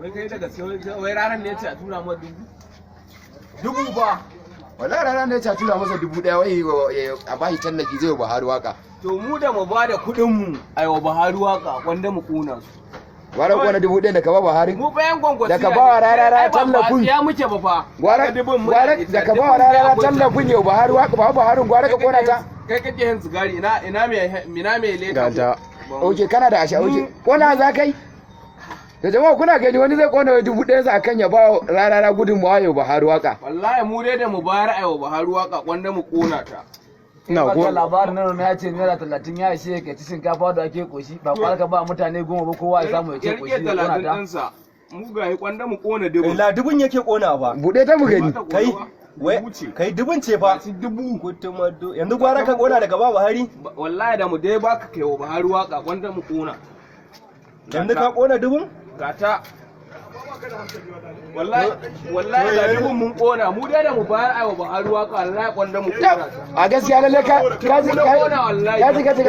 Wai kai da gaske, wai ranar ne ya ce a tura ma 1000? 1000 ba. Wallahi ranar da ya ce a tura masa 1000, wai a bashi tallafi zai wa Buhari waka. To mu da mu ba da kuɗin mu ai wa Buhari waka, wanda mu kona su. Gwara kona 1000 da ka ba Buhari. Mu bayan gwangwasi. Da ka ba wa Rarara tallafin. Ya muke ba fa. Gwara gwara da ka ba wa Rarara tallafin yau Buhari waka, ba Buharin, gwara ka kona ta. Kai kake yin sigari, ina mai leta. Gata. Oke, kana da asha, oke. Kona za kai? Da jama'a kuna gani, wani zai kona 1000 sa akan ya ba Rarara gudunmawa yau Buhari waka. Wallahi mu dai da mu bayar ai wa Buhari waka, gwanda mu kona ta. Ina Baka ko labarin nan ya ce naira 30 ya ishe ka ci shinkafa da ake koshi, ba kwar ka ba mutane 10 ba, kowa ya samu ya ce Ya koshi rike ya kona 30 ta. ɗinsa. Mu ga kwanda mu kona dubun. La dubun yake kona fa. Bude ta mu gani. Kai wai kai, dubun ce fa. Gashi 1000. Kutuma yanzu gwara ka kona daga ba Buhari. Wallahi da mu dai baka kai wa Buhari waka, gwanda mu kona. Yanzu ka kona dubun? Gata. Wallahi wallahi da dubun mun kona, mu dai da mu bayar ai wa Buhari waka, wallahi gwanda mu kona ta. A gaskiya lalle ka ji ka ji ka ji.